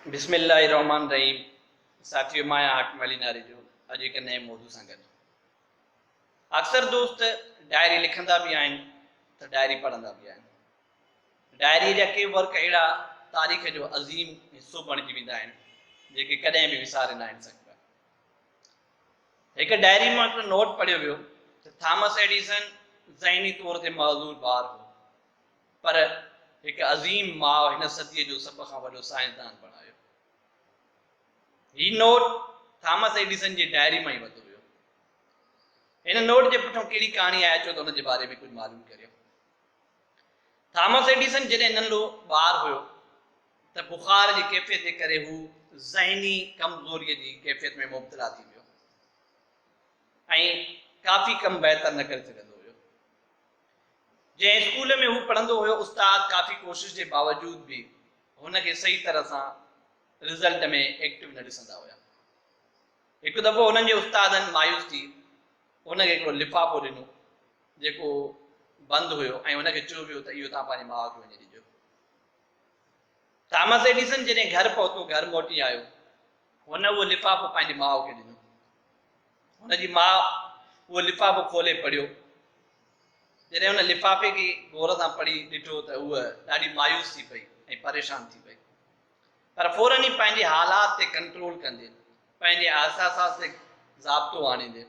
بسم الله الرحمٰن الرحيم ساٿيو مان آهيان حاڪم علي ناريجو اڄ هڪ نئين موضوع سان گڏ. اڪثر دوست ڊائري لکندا به آهن ته ڊائري پڙهندا به آهن. ڊائري جا ڪي ورق اهڙا تاريخ جو عظيم حصو بڻجي ويندا آهن جيڪي ڪڏهن به وساري ناهن سگهبا. هڪ ڊائري مان هڪڙو نوٽ پڙهيو ويو ته ٿامس ايڊيسن ذهني طور تي معذور ٻار هو پر هڪ عظيم ماء هن صديء جو سڀ کان وڏو سائنسدان بڻايو. هي نوٽ ٿامس ايڊيسن جي ڊائري مان ئي ورتو ويو. هن نوٽ جي پٺيان ڪهڙي ڪهاڻي آهي اچو ته ان جي باري ۾ ڪجهه معلوم ڪريون. ٿامس ايڊيسن جڏهن ننڍو ٻار هيو ته بخار جي ڪيفيت جي ڪري هو ذهني ڪمزوريء جي ڪيفيت ۾ مبتلا ٿي ويو ۽ ڪافي ڪم بهتر نه ڪري سگهندو هيو. جنهن اسڪول ۾ هو پڙهندو هيو استاد ڪافي ڪوشش جي باوجود به هن کي صحيح طرح سان رزلٽ ۾ ايڪٽو نه ڏسندا هيا. هڪ دفعو هنن جي استادن مايوس ٿي هن کي هڪڙو لفافو ڏنو جيڪو بند هيو ۽ هن کي چيو ويو ته اهو توهان پنهنجي ماء کي وڃي ڏجو. ٿامس ايڊيسن جڏهن گهر پهتو گهر موٽي آيو هن اهو لفافو پنهنجي ماء کي ڏنو. هن جي ماء اهو لفافو کولي پڙهيو. جڏهن هن لفافي کي غور سان پڙهي ڏٺو ته هوء ڏاڍي مايوس ٿي پئي ۽ پريشان ٿي پئي. پر فوراً ئي پنهنجي حالات تي ڪنٽرول ڪندي، پنهنجي احساسات تي ضابطو آڻيندي،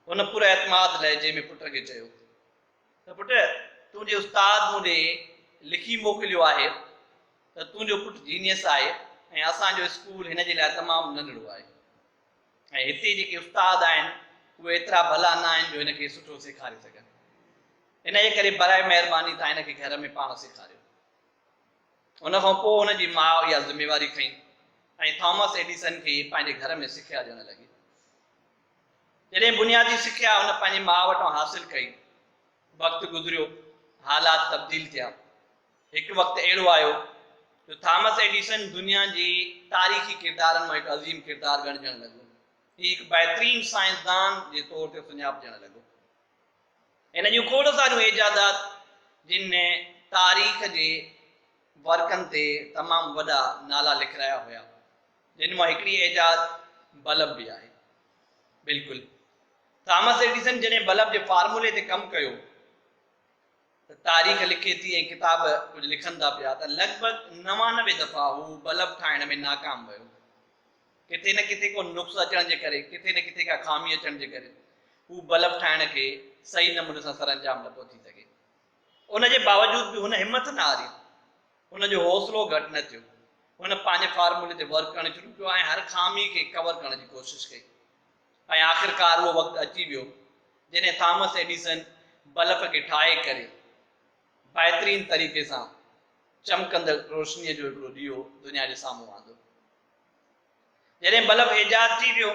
هن پراعتماد لهجي ۾ پٽ کي چيو ته پٽ، تنهنجي استاد مون ڏي لکي موڪليو آهي ته تنهنجو پٽ جينيس آهي ۽ اسان جو اسڪول هن جي لاء تمام ننڍڙو آهي. ۽ هتي جيڪي استاد آهن اهي ايترا ڀلا نه آهن جو هن کي سٺو سيکاري سگهن. انهيء ڪري براء مهرباني توهان هن کي گهر ۾ پاڻ سيکاريو. ان کان پوء هن جي ماء اها ذميواري کنئي ۽ ٿامس ايڊيسن کي پنهنجي گهر ۾ سکيا ڏيڻ لڳي. جڏهن بنيادي سکيا هن پنهنجي ماء وٽان حاصل ڪئي، وقت گذريو، حالات تبديل ٿيا. هڪ وقت اهڙو آيو جو ٿامس ايڊيسن دنيا جي تاريخي ڪردارن مان هڪ عظيم ڪردار ڳڻجڻ لڳو. هي هڪ بهترين سائنسدان جي طور تي سڃاپجڻ لڳو. هن جون کوڙ ساريون ايجادات جن تاريخ جي ورقن تي تمام وڏا نالا لکرايا هيا، جن مان هڪڙي ايجاد بلب به آهي. بلڪل ٿامس ايڊيسن جڏهن بلب جي فارمولي تي ڪم ڪيو ته تاريخ لکي ٿي ۽ ڪتاب ڪجهه لکن ٿا پيا ته لڳ ڀڳ 99 دفعا هو بلب ٺاهڻ ۾ ناڪام ويو. ڪٿي نه ڪٿي ڪو نقص اچڻ جي ڪري، ڪٿي نه ڪٿي ڪا خامي اچڻ جي ڪري هو بلب ٺاهڻ کي صحيح نموني سان سرانجام نه پيو ٿي سگهي. ان جي باوجود به هن همٿ نه هاري. هن جو حوصلو گهٽ نه ٿيو. هن پنهنجي فارمولي تي ورڪ ڪرڻ شروع ڪيو ۽ هر خامي کي ڪور ڪرڻ جي ڪوشش ڪئي. ۽ آخرڪار اهو وقت اچي ويو جڏهن ٿامس ايڊيسن بلف کي ٺاهي ڪري بهترين طريقي سان چمڪندڙ روشنيء جو هڪڙو ڏيئو دنيا جي سامهون آندو. جڏهن بلف ايجاد ٿي ويو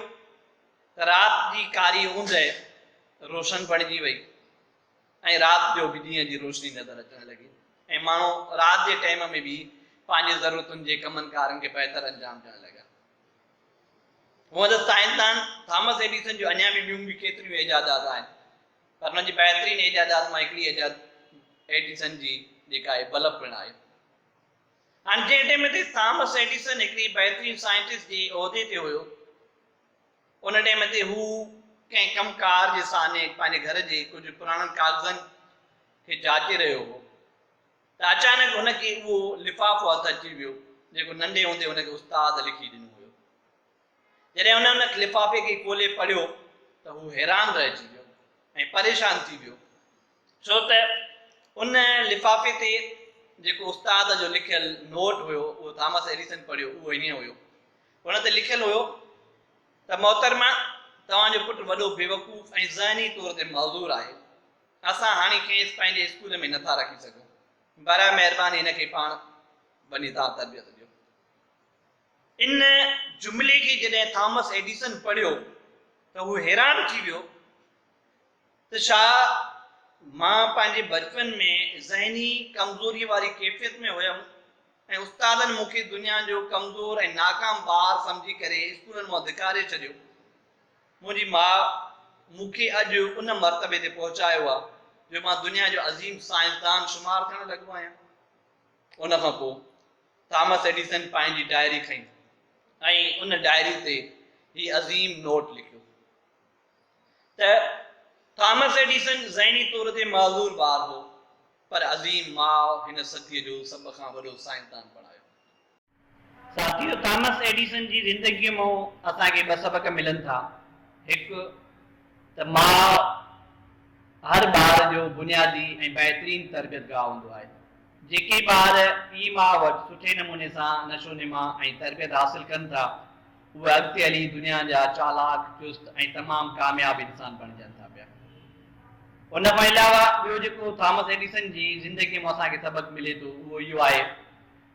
ته رات جي ڪاري اوندهه روشن بڻجي وئي ۽ رات جو به ڏينهن جي روشني نظر اچڻ لڳي ۽ ماڻهو رات جي ٽائيم ۾ به پنهنجي ضرورتن جي ڪمن ڪارن کي بهتر انجام ڏيڻ لڳا. هونء ته سائنسدان ٿامس ايڊيسن جون اڃا به ٻيون به ڪيتريون ايجادات آهن پر انهن جي بهترين ايجادات مان هڪڙي ايجاد ايڊيسن جي جيڪا آهي بلب پڻ آهي. هاڻي جنهن ٽيم تي ٿامس ايڊيسن هڪڙي بهترين سائنٽسٽ جي عهدي تي هيو ان ٽيم تي هو ڪنهن ڪم ڪار جي سهاني پنهنجي گهر جي ڪجهه پراڻن ڪاغذن کي جاچي رهيو هو ته اچانڪ هن کي اهو لفافو هٿ اچي ويو، جيڪو ننڍي هوندي هن کي استاد لکي ڏنو هيو. جڏهن هن ان لفافي کي کولي پڙهيو ته هو حيران رهجي ويو ۽ پريشان ٿي ويو، ڇو ته ان لفافي تي جيڪو استاد جو لکيل نوٽ هيو، اهو ٿامس ايڊيسن پڙهيو، اهو هيئن هيو. ان تي لکيل هيو ته محترمه، توهان جو پٽ وڏو بيوقوف ۽ ذهني طور تي معذور آهي. اسان هاڻي کيس پنهنجي اسڪول ۾ نٿا رکي سگهون. براء مهرباني هن کي پاڻ وڃي توهان تربيت ڏيو. ان جملي کي جڏهن ٿامس ايڊيسن پڙهيو ته هو حيران ٿي ويو ته ڇا مان پنهنجي بچپن ۾ ذهني ڪمزوريء واري ڪيفيت ۾ هيم ۽ استادن مون کي دنيا جو ڪمزور ۽ ناڪام ٻار سمجهي ڪري اسڪولن مان ڌڪاري ڇڏيو. منهنجي ماء مون کي اڄ ان مرتبي تي پهچايو آ جو مان دنيا جو عظيم سائنسدان شمار ٿيڻ لڳو آهيان. ان کان پوء ٿامس ايڊيسن پنهنجي ڊائري کنئي ۽ ان ڊائري تي هي عظيم نوٽ لکيو ته ٿامس ايڊيسن ذهني طور تي معذور ٻار هو پر عظيم ماء هن صديء جو سڀ کان وڏو سائنسدان بڻايو. ساٿيو ٿامس ايڊيسن جي زندگيء مان اسان کي ٻه سبق ملن ٿا. هڪ ته ماء هر ٻار جو بنيادي ۽ بهترين تربيت گاهه هوندو آهي. جيڪي ٻار پيء ماء وٽ سٺي نموني سان نشونما ۽ تربيت حاصل ڪن ٿا، اهي اڳتي هلي دنيا جا چالاڪ، چست ۽ تمام ڪامياب انسان بڻجن ٿا پيا. ان کان علاوه ٻيو جيڪو ٿامس ايڊيسن جي زندگيء مان اسان کي سبق ملي ٿو، اهو اهو آهي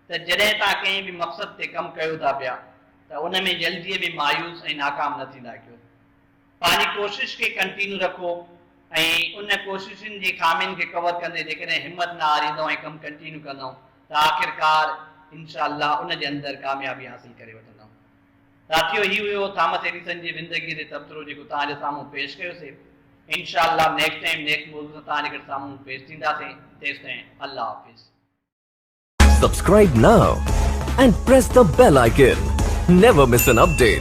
ته جڏهن توهان ڪنهن به مقصد تي ڪم ڪيو ٿا پيا ته ان ۾ جلديء ۾ مايوس ۽ ناڪام نه ٿيندا ڪيو. پنهنجي ڪوشش کي ڪنٽينيو رکو ۽ ان ڪوششن جي خامين کي ڪور ڪندي جيڪڏهن همت نه هاريندؤ ۽ ڪم ڪنٽينيو ڪندؤ ته آخرڪار انشاء الله ان جي اندر ڪاميابي حاصل ڪري وٺندؤ. ساٿيو هي هيو ٿامس ايڊيسن جي زندگي تي تبصرو جيڪو توهان جي سامهون پيش ڪيوسي. انشاء الله نيڪسٽ ٽائيم نيڪسٽ موضوع سان توهان جي گڏ سامهون پيش ٿينداسين تيستائين الله حافظ. Subscribe now and press the bell icon. Never miss an update.